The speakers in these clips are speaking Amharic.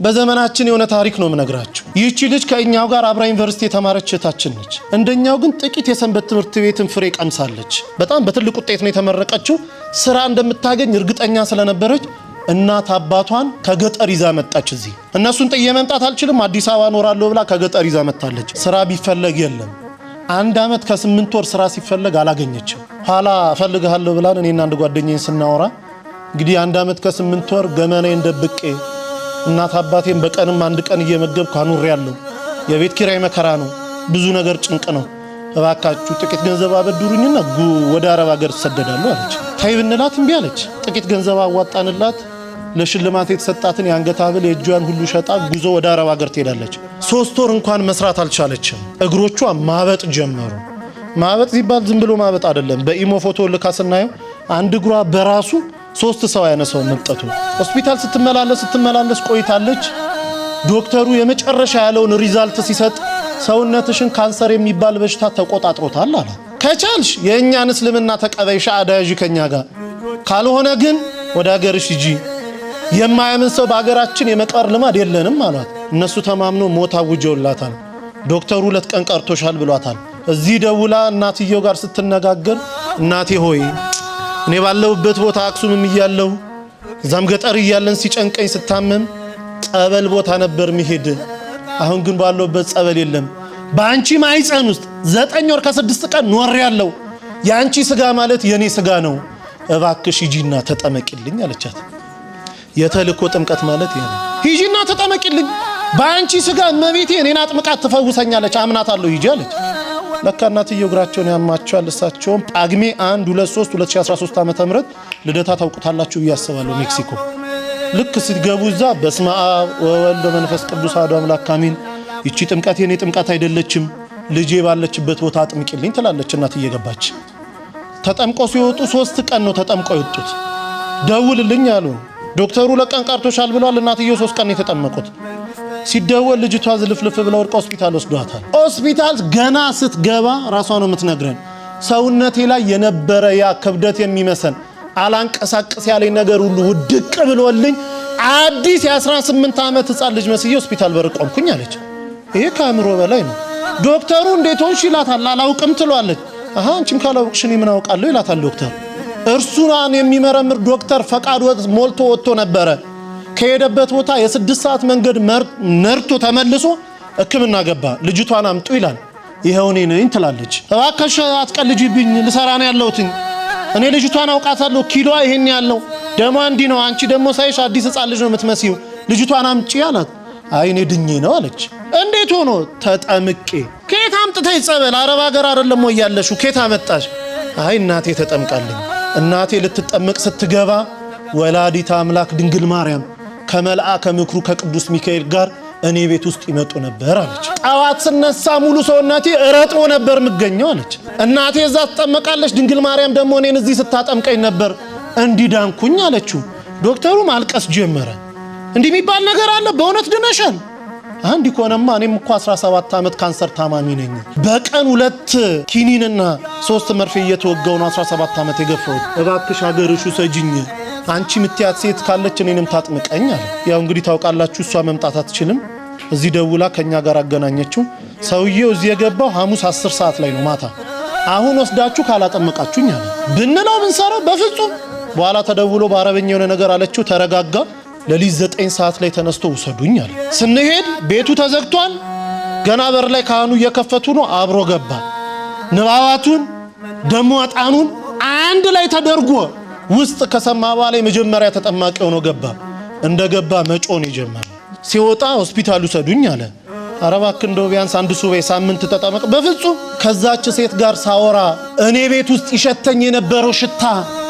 በዘመናችን የሆነ ታሪክ ነው የምነግራችሁ። ይህቺ ልጅ ከእኛው ጋር አብራ ዩኒቨርሲቲ የተማረች እህታችን ነች። እንደኛው ግን ጥቂት የሰንበት ትምህርት ቤትን ፍሬ ቀምሳለች። በጣም በትልቅ ውጤት ነው የተመረቀችው። ስራ እንደምታገኝ እርግጠኛ ስለነበረች እናት አባቷን ከገጠር ይዛ መጣች። እዚህ እነሱን ጥዬ መምጣት አልችልም፣ አዲስ አበባ እኖራለሁ ብላ ከገጠር ይዛ መጣለች። ስራ ቢፈለግ የለም። 1 ዓመት ከ8 ወር ስራ ሲፈለግ አላገኘችም። ኋላ እፈልግሃለሁ ብላን እኔና አንድ ጓደኛዬን ስናወራ እንግዲህ 1 ዓመት ከ8 ወር ገመናዬን ደብቄ እናት አባቴን በቀንም አንድ ቀን እየመገብኩ አኑሬያለሁ። የቤት ኪራይ መከራ ነው፣ ብዙ ነገር ጭንቅ ነው። እባካችሁ ጥቂት ገንዘብ አበድሩኝና ወደ አረብ ሀገር እሰደዳለሁ አለች። ተይ ብንላት እምቢ አለች። ጥቂት ገንዘብ አዋጣንላት። ለሽልማት የተሰጣትን የአንገት ሐብል የእጇን ሁሉ ሸጣ ጉዞ ወደ አረብ ሀገር ትሄዳለች። 3 ወር እንኳን መስራት አልቻለችም። እግሮቿ ማበጥ ጀመሩ። ማበጥ ሲባል ዝም ብሎ ማበጥ አይደለም። በኢሞ ፎቶ ልካ ስናየው አንድ እግሯ በራሱ ሶስት ሰው ያነሰው መብጠቱ። ሆስፒታል ስትመላለስ ስትመላለስ ቆይታለች። ዶክተሩ የመጨረሻ ያለውን result ሲሰጥ ሰውነትሽን ካንሰር የሚባል በሽታ ተቆጣጥሮታል አለ። ከቻልሽ የእኛን እስልምና ተቀበይ፣ ሻሃዳ ያዢ ከኛ ጋር፣ ካልሆነ ግን ወደ ሀገርሽ ሂጂ። የማያምን ሰው በሀገራችን የመቅበር ልማድ የለንም አሏት። እነሱ ተማምኖ ሞት አውጀውላታል። ዶክተሩ 2 ቀን ቀርቶሻል ብሏታል። እዚህ ደውላ እናትየው ጋር ስትነጋገር እናቴ ሆይ፣ እኔ ባለሁበት ቦታ አክሱምም እያለሁ እዛም ገጠር እያለን ሲጨንቀኝ ስታመም ጸበል ቦታ ነበር ሚሄድ። አሁን ግን ባለሁበት ጸበል የለም። በአንቺ ማህፀን ውስጥ 9 ወር ከ6 ቀን ኖሬያለሁ። የአንቺ ስጋ ማለት የኔ ስጋ ነው። እባክሽ ሂጂና ተጠመቂልኝ አለቻት። የተልእኮ ጥምቀት ማለት ይሄ ነው። ሂጂና ተጠመቂልኝ፣ በአንቺ ስጋ እመቤቴ እኔን አጥምቃት ትፈውሰኛለች፣ አምናታለሁ፣ ሂጂ አለች። ለካ እናትየው እግራቸውን ያማቸዋል። እሳቸውም ጳጉሜ 1 2 3 2013 ዓ.ም. ልደታ ታውቁታላችሁ ብዬ አስባለሁ። ሜክሲኮ ልክ ስትገቡ እዛ በስመ አብ ወወልድ ወመንፈስ ቅዱስ አሐዱ አምላክ አሜን። ይቺ ጥምቀት የኔ ጥምቀት አይደለችም፣ ልጄ ባለችበት ቦታ አጥምቂልኝ ትላለች እናት እየገባች። ተጠምቆ ሲወጡ 3 ቀን ነው ተጠምቀው የወጡት። ደውልልኝ አሉ። ዶክተሩ 2 ቀን ቀርቶሻል ብለዋል። እናትየው 3 ቀን የተጠመቁት። ሲደወል ልጅቷ ዝልፍልፍ ብላ ወድቃ ሆስፒታል ወስዷታል። ሆስፒታል ገና ስትገባ ራሷ ነው የምትነግረን። ሰውነቴ ላይ የነበረ ያ ክብደት የሚመሰን አላንቀሳቅስ ያለኝ ነገር ሁሉ ውድቅ ብሎልኝ አዲስ የ18 ዓመት ህፃን ልጅ መስዬ ሆስፒታል በር ቆምኩኝ አለች። ይሄ ከአእምሮ በላይ ነው። ዶክተሩ እንዴት ሆንሽ ይላታል። አላውቅም ትሏለች። አሃ፣ አንቺም ካላውቅሽ እኔ ምን አውቃለሁ ይላታል ዶክተር። እርሱን የሚመረምር ዶክተር ፈቃድ ሞልቶ ወጥቶ ነበረ። ከሄደበት ቦታ የ6 ሰዓት መንገድ ነርቶ ተመልሶ ሕክምና ገባ። ልጅቷን አምጡ ይላል። ይኸው እኔ ነኝ ትላለች። እባክሽ አትቀልጂብኝ፣ ልሰራ ነው ያለሁትኝ። እኔ ልጅቷን አውቃታለሁ። ኪሎዋ ይሄን ያለው ደሟ እንዲህ ነው። አንቺ ደግሞ ሳይሽ አዲስ ሕፃን ልጅ ነው የምትመስዪው። ልጅቷን አምጪ አላት። አይ፣ እኔ ድኜ ነው አለች። እንዴት ሆኖ? ተጠምቄ። ከየት አምጥተሽ ጸበል? አረብ ሀገር አይደለም ወይ ያለሽው? ከየት አመጣሽ? አይ፣ እናቴ ተጠምቃልኝ። እናቴ ልትጠመቅ ስትገባ ወላዲተ አምላክ ድንግል ማርያም ከመልአከ ምክሩ ከቅዱስ ሚካኤል ጋር እኔ ቤት ውስጥ ይመጡ ነበር አለች። ጠዋት ስነሳ ሙሉ ሰውነቴ ረጥቦ ነበር የምገኘው አለች። እናቴ እዛ ትጠመቃለች፣ ድንግል ማርያም ደግሞ እኔን እዚህ ስታጠምቀኝ ነበር እንዲዳንኩኝ አለችው። ዶክተሩ ማልቀስ ጀመረ። እንዲህ የሚባል ነገር አለ? በእውነት ድነሻል? አንድ ከሆነማ እኔም እኮ 17 ዓመት ካንሰር ታማሚ ነኝ። በቀን ሁለት ኪኒንና ሶስት መርፌ እየተወጋው ነው 17 ዓመት የገፋሁት። እባክሽ ሀገርሽ ውሰጂኝ። አንቺ ምትያት ሴት ካለች እኔንም ታጥምቀኝ አለ። ያው እንግዲህ ታውቃላችሁ፣ እሷ መምጣት አትችልም። እዚህ ደውላ ከኛ ጋር አገናኘችው። ሰውዬው እዚህ የገባው ሐሙስ 10 ሰዓት ላይ ነው ማታ። አሁን ወስዳችሁ ካላጠመቃችሁኝ አለ። ብንለው ብንሰራው በፍጹም። በኋላ ተደውሎ በአረበኛ የሆነ ነገር አለችው። ተረጋጋ። ሌሊት 9 ሰዓት ላይ ተነስቶ ውሰዱኝ አለ። ስንሄድ ቤቱ ተዘግቷል። ገና በር ላይ ካህኑ እየከፈቱ ነው። አብሮ ገባ። ንባባቱን ደሞ ዕጣኑን አንድ ላይ ተደርጎ ውስጥ ከሰማ በኋላ የመጀመሪያ ተጠማቂ ሆኖ ገባ። እንደ ገባ መጮህ የጀመረው። ሲወጣ ሆስፒታል ውሰዱኝ አለ። ኧረ እባክህ እንደው ቢያንስ አንድ ሱባኤ ሳምንት ተጠመቅ። በፍጹም፣ ከዛች ሴት ጋር ሳወራ እኔ ቤት ውስጥ ይሸተኝ የነበረው ሽታ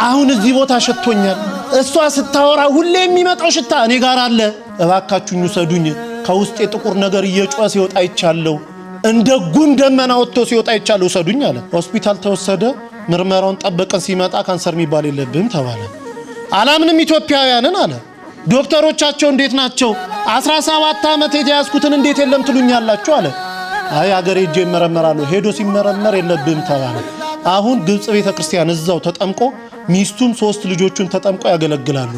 አሁን እዚህ ቦታ ሸቶኛል። እሷ ስታወራ ሁሌ የሚመጣው ሽታ እኔ ጋር አለ። እባካችሁኝ ውሰዱኝ። ከውስጤ ጥቁር ነገር እየጮኸ ሲወጣ አይቻለሁ። እንደ ጉም ደመና ወጥቶ ሲወጣ አይቻለሁ። ውሰዱኝ አለ። ሆስፒታል ተወሰደ። ምርመራውን ጠበቀን። ሲመጣ ካንሰር የሚባል የለብህም ተባለ። አላምንም ኢትዮጵያውያንን አለ። ዶክተሮቻቸው እንዴት ናቸው? 17 ዓመት የተያዝኩትን እንዴት የለም ትሉኛላችሁ አለ። አይ፣ አገሬ ሄጄ ይመረመራሉ። ሄዶ ሲመረመር የለብህም ተባለ። አሁን ግብጽ ቤተ ክርስቲያን እዛው ተጠምቆ ሚስቱም ሶስት ልጆቹን ተጠምቆ ያገለግላሉ።